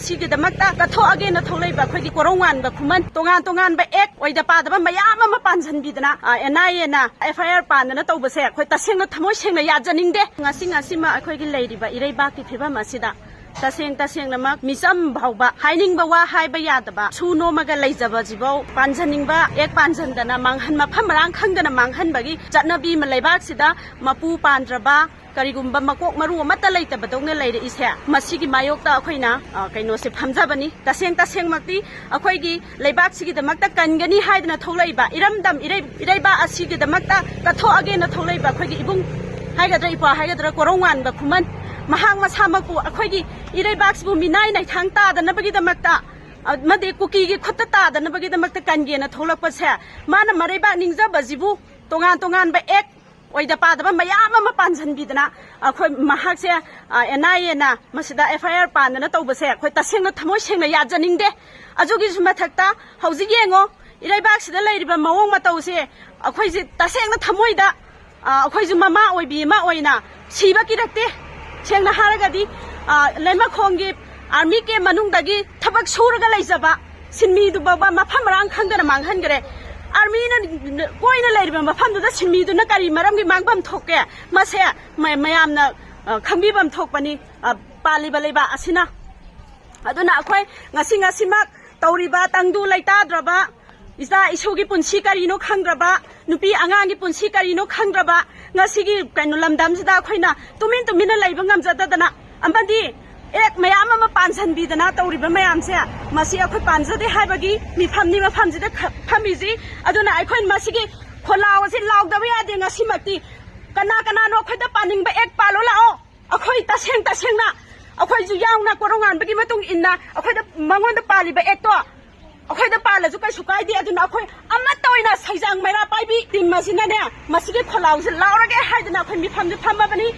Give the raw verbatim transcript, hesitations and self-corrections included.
ꯁꯤꯒꯤꯗꯃꯛꯇ ꯀꯠꯊꯣꯛꯑꯒꯦꯅ ꯊꯣꯛꯂꯛꯏꯕ ꯑꯩꯈꯣꯏꯒꯤ ꯀꯣꯔꯧꯉꯥꯟꯕ ꯈꯨꯃꯟ, ꯇꯣꯉꯥꯟ ꯇꯣꯉꯥꯟꯕ ꯑꯦꯛ ꯑꯣꯏꯗ ꯄꯥꯗꯕ ꯃꯌꯥꯝ ꯑꯃ ꯄꯥꯟꯁꯤꯟꯕꯤꯗꯅ, ꯑ, NIAꯅ FIR ꯄꯥꯟꯗꯅ ꯇꯧꯕꯁꯦ ꯑꯩꯈꯣꯏ ꯇꯁꯦꯡꯅ ꯊꯃꯣꯏ ꯁꯦꯡꯅ ꯌꯥꯖꯅꯤꯡꯗꯦ꯫ ꯉꯁꯤ ꯉꯁꯤꯃ ꯑꯩꯈꯣꯏꯒꯤ ꯂꯩꯔꯤꯕ ꯏꯔꯩꯕꯥꯛꯀꯤ ꯐꯤꯕꯝ ꯑꯁꯤꯗ ꯇꯁꯦꯡ ꯇꯁꯦꯡꯅꯃꯛ ꯃꯤꯆꯝ ꯐꯥꯎꯕ ꯍꯥꯏꯅꯤꯡꯕ ꯋꯥ ꯍꯥꯏꯕ ꯌꯥꯗꯕ, ꯁꯨ ꯅꯣꯝꯃꯒ ꯂꯩꯖꯕꯁꯤꯐꯥꯎ ꯄꯥꯟꯖꯅꯤꯡꯕ, ꯑꯦꯛ ꯄꯥꯟꯖꯟꯗꯅ ꯃꯥꯡꯍꯟ, ꯃꯐꯝ ꯃꯔꯥꯡ ꯈꯪꯗꯅ ꯃꯥꯡꯍꯟꯕꯒꯤ ꯆꯠꯅꯕꯤ ꯑꯃ ꯂꯩꯕꯥꯛꯁꯤꯗ ꯃꯄꯨ ꯄꯥꯟꯗ꯭ꯔꯕ, ꯀꯔꯤꯒꯨꯝꯕ ꯃꯀꯣꯛ ꯃꯔꯨ ꯑꯃꯠꯇ ꯂꯩꯇꯕꯗꯧꯅ ꯂꯩꯔꯛꯏꯁꯦ, ꯃꯁꯤꯒꯤ ꯃꯥꯌꯣꯛꯇ ꯑꯩꯈꯣꯏꯅ, ꯑ, ꯀꯩꯅꯣꯁꯦ ꯐꯝꯖꯕꯅꯤ꯫ ꯇꯁꯦꯡ ꯇꯁꯦꯡꯃꯛꯇꯤ ꯑꯩꯈꯣꯏꯒꯤ ꯂꯩꯕꯥꯛꯁꯤꯒꯤꯗꯃꯛꯇ ꯀꯟꯒꯅꯤ ꯍꯥꯏꯗꯅ ꯊꯣꯛꯂꯛꯏꯕ, ꯏꯔꯝꯗꯝ ꯏꯔꯩ-, ꯏꯔꯩꯕꯥꯛ ꯑꯁꯤꯒꯤꯗꯃꯛꯇ ꯀꯠꯊꯣꯛꯑꯒꯦꯅ ꯊꯣꯛꯂꯛꯏꯕ ꯑꯩꯈꯣꯏꯒꯤ ꯏꯕꯨꯡ ꯍꯥꯏꯒꯗ꯭ꯔꯥ, ꯏꯄ꯭ꯋꯥ ꯍꯥꯏꯒꯗ꯭ꯔꯥ, ꯀꯣꯔꯧꯉꯥꯟꯕ ꯈꯨꯃꯟ, ꯃꯍꯥꯛ ꯃꯁꯥꯃꯛꯄꯨ ꯑꯩꯈꯣꯏꯒꯤ ꯏꯔꯩꯕꯥꯛꯁꯤꯕꯨ ꯃꯤꯅꯥꯏ ꯅꯩꯊꯥꯡ ꯇꯥꯗꯅꯕꯒꯤꯗꯃꯛꯇ, ꯑꯃꯗꯤ ꯀꯨꯀꯤꯒꯤ ꯈꯨꯠꯇ ꯇꯥꯗꯅꯕꯒꯤꯗꯃꯛꯇ ꯀꯟꯒꯦꯅ ꯊꯣꯛꯂꯛꯄꯁꯦ, ꯃꯥꯅ ꯃꯔꯩꯕꯥꯛ ꯅꯤꯡꯖꯕꯁꯤꯕꯨ ꯇꯣꯉꯥꯟ ꯇꯣꯉꯥꯟꯕ ꯑꯦꯛ ꯑꯣꯏꯗ ꯄꯥꯗꯕ ꯃꯌꯥꯝ ꯑꯃ ꯄꯥꯟꯁꯤꯟꯕꯤꯗꯅ ꯑꯩꯈꯣꯏ ꯃꯍꯥꯛꯁꯦ, ꯑ, NIAꯅ ꯃꯁꯤꯗ FIR ꯄꯥꯟꯗꯅ ꯇꯧꯕꯁꯦ ꯑꯩꯈꯣꯏ ꯇꯁꯦꯡꯅ ꯊꯃꯣꯏ ꯁꯦꯡꯅ ꯌꯥꯖꯅꯤꯡꯗꯦ꯫ ꯑꯗꯨꯒꯤꯁꯨ ꯃꯊꯛꯇ ꯍꯧꯖꯤꯛ ꯌꯦꯡꯉꯣ, ꯏꯔꯩꯕꯥꯛꯁꯤꯗ ꯂꯩꯔꯤꯕ ꯃꯑꯣꯡ ꯃꯇꯧꯁꯦ ꯑꯩꯈꯣꯏꯁꯦ ꯇꯁꯦꯡꯅ ꯊꯃꯣꯏꯗ, ꯑ, ꯑꯩꯈꯣꯏꯁꯨ ꯃꯃꯥ ꯑꯣꯏꯕꯤ ꯑꯃ ꯑꯣꯏꯅ ꯁꯤꯕ ꯀꯤꯔꯛꯇꯦ꯫ ꯁꯦꯡꯅ ꯍꯥꯏꯔꯒꯗꯤ, ꯑ, ꯂꯩꯃꯈꯣꯡꯒꯤ ꯑꯥꯔꯃꯤ ꯀꯦꯝ ꯃꯅꯨꯡꯗꯒꯤ ꯊꯕꯛ ꯁꯨꯔꯒ ꯂꯩꯖꯕ ꯁꯤꯟꯃꯤꯗꯨ ꯐꯥꯎꯕ ꯃꯐꯝ ꯃꯔꯥꯡ ꯈꯪꯗꯅ ꯃꯥꯡꯍꯟꯈ꯭ꯔꯦ꯫ ꯑꯥꯔꯃꯤꯅ ꯀꯣꯏꯅ ꯂꯩꯔꯤꯕ ꯃꯐꯝꯗꯨꯗ ꯁꯤꯟꯃꯤꯗꯨꯅ ꯀꯔꯤ ꯃꯔꯝꯒꯤ ꯃꯥꯡꯐꯝ ꯊꯣꯛꯀꯦ? ꯃꯁꯦ ꯃ-, ꯃꯌꯥꯝꯅ, ꯑ, ꯈꯪꯕꯤꯐꯝ ꯊꯣꯛꯄꯅꯤ, ꯑ, ꯄꯥꯜꯂꯤꯕ ꯂꯩꯕꯥꯛ ꯑꯁꯤꯅ꯫ ꯑꯗꯨꯅ ꯑꯩꯈꯣꯏ ꯉꯁꯤ ꯉꯁꯤꯃꯛ ꯇꯧꯔꯤꯕ ꯇꯪꯗꯨ ꯂꯩꯇꯥꯗ꯭ꯔꯕ, ꯏꯆꯥ ꯏꯁꯨꯒꯤ ꯄꯨꯟꯁꯤ ꯀꯔꯤꯅꯣ ꯈꯪꯗ꯭ꯔꯕ, ꯅꯨꯄꯤ ꯑꯉꯥꯡꯒꯤ ꯄꯨꯟꯁꯤ ꯀꯔꯤꯅꯣ ꯈꯪꯗ꯭ꯔꯕ, ꯉꯁꯤꯒꯤ ꯀꯩꯅꯣ ꯂꯝꯗꯝꯁꯤꯗ ꯑꯩꯈꯣꯏꯅ ꯇꯨꯃꯤꯟ ꯇꯨꯃꯤꯟꯅ ꯂꯩꯕ ꯉꯝꯖꯗꯗꯅ ꯑꯃꯗꯤ ꯑꯦꯛ ꯃꯌꯥꯝ ꯑꯃ ꯄꯥꯟꯁꯤꯟꯕꯤꯗꯅ ꯇꯧꯔꯤꯕ ꯃꯌꯥꯝꯁꯦ, ꯃꯁꯤ ꯑꯩꯈꯣꯏ ꯄꯥꯟꯖꯗꯦ ꯍꯥꯏꯕꯒꯤ ꯃꯤꯐꯝꯅꯤ ꯃꯐꯝꯁꯤꯗ ꯈ-, ꯐꯝꯃꯤꯁꯤ꯫ ꯑꯗꯨꯅ ꯑꯩꯈꯣꯏ ꯃꯁꯤꯒꯤ ꯈꯣꯜꯂꯥꯎ ꯑꯁꯤ ꯂꯥꯎꯗꯕ ꯌꯥꯗꯦ ꯉꯁꯤꯃꯛꯇꯤ꯫ ꯀꯅꯥ ꯀꯅꯥꯅꯣ ꯑꯩꯈꯣꯏꯗ ꯄꯥꯅꯤꯡꯕ ꯑꯦꯛ ꯄꯥꯜꯂꯣ ꯂꯥꯛꯑꯣ꯫ ꯑꯩꯈꯣꯏ ꯇꯁꯦꯡ ꯇꯁꯦꯡꯅ ꯑꯩꯈꯣꯏꯁꯨ ꯌꯥꯎꯅ ꯀꯣꯔꯧꯉꯥꯟꯕꯒꯤ ꯃꯇꯨꯡ ꯏꯟꯅ ꯑꯩꯈꯣꯏꯗ, ꯃꯉꯣꯟꯗ ꯄꯥꯜꯂꯤꯕ ꯑꯦꯛꯇꯣ ꯑꯩꯈꯣꯏꯗ ꯄꯥꯜꯂꯁꯨ ꯀꯩꯁꯨ ꯀꯥꯏꯗꯦ꯫ ꯑꯗꯨꯅ ꯑꯩꯈꯣꯏ ꯑꯃꯠꯇ ꯑꯣꯏꯅ ꯁꯩꯖꯥꯡ ꯃꯩꯔꯥ ꯄꯥꯏꯕꯤ ꯇꯤꯝ ꯑꯁꯤꯅꯅꯦ, ꯃꯁꯤꯒꯤ ꯈꯣꯜꯂꯥꯎꯁꯦ ꯂꯥꯎꯔꯒꯦ ꯍꯥꯏꯗꯅ ꯑꯩꯈꯣꯏ ꯃꯤꯐꯝꯗ ꯐꯝꯃꯕꯅꯤ꯫